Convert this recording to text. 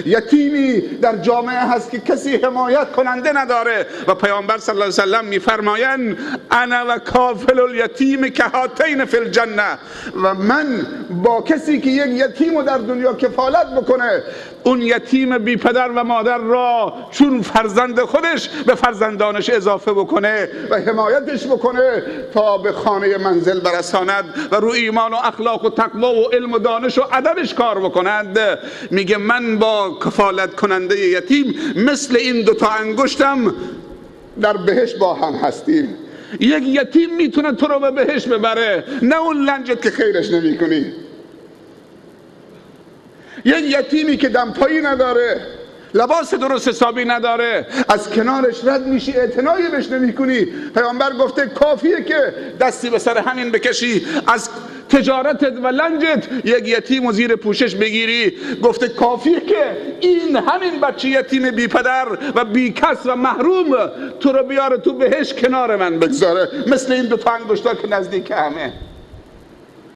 یتیمی در جامعه هست که کسی حمایت کننده نداره و پیامبر صلی الله علیه و سلم میفرمایند انا و کافل الیتیم کهاتین فی الجنه، و من با کسی که یک یتیم رو در دنیا کفالت بکنه، اون یتیم بی پدر و مادر را چون فرزند خودش به فرزندانش اضافه بکنه و حمایتش بکنه تا به خانه منزل برساند و رو ایمان و اخلاق و تقوا و علم و دانش و ادبش کار بکند. میگه من با کفالت کننده یتیم مثل این دوتا انگشتم در بهشت با هم هستیم. یک یتیم میتونه تو رو به بهشت ببره، نه اون لنجت که خیرش نمی کنی. یک یتیمی که دمپایی نداره، لباس درست حسابی نداره، از کنارش رد میشی، اعتنایی بهش نمیکنی. پیامبر گفته کافیه که دستی به سر همین بکشی، از تجارتت و لنجت یک یتیم و زیر پوشش بگیری. گفته کافیه که این همین بچه یتیم بی پدر و بی کس و محروم تو رو بیاره تو بهش کنار من بگذاره، مثل این دو تا انگشتا که نزدیک همه.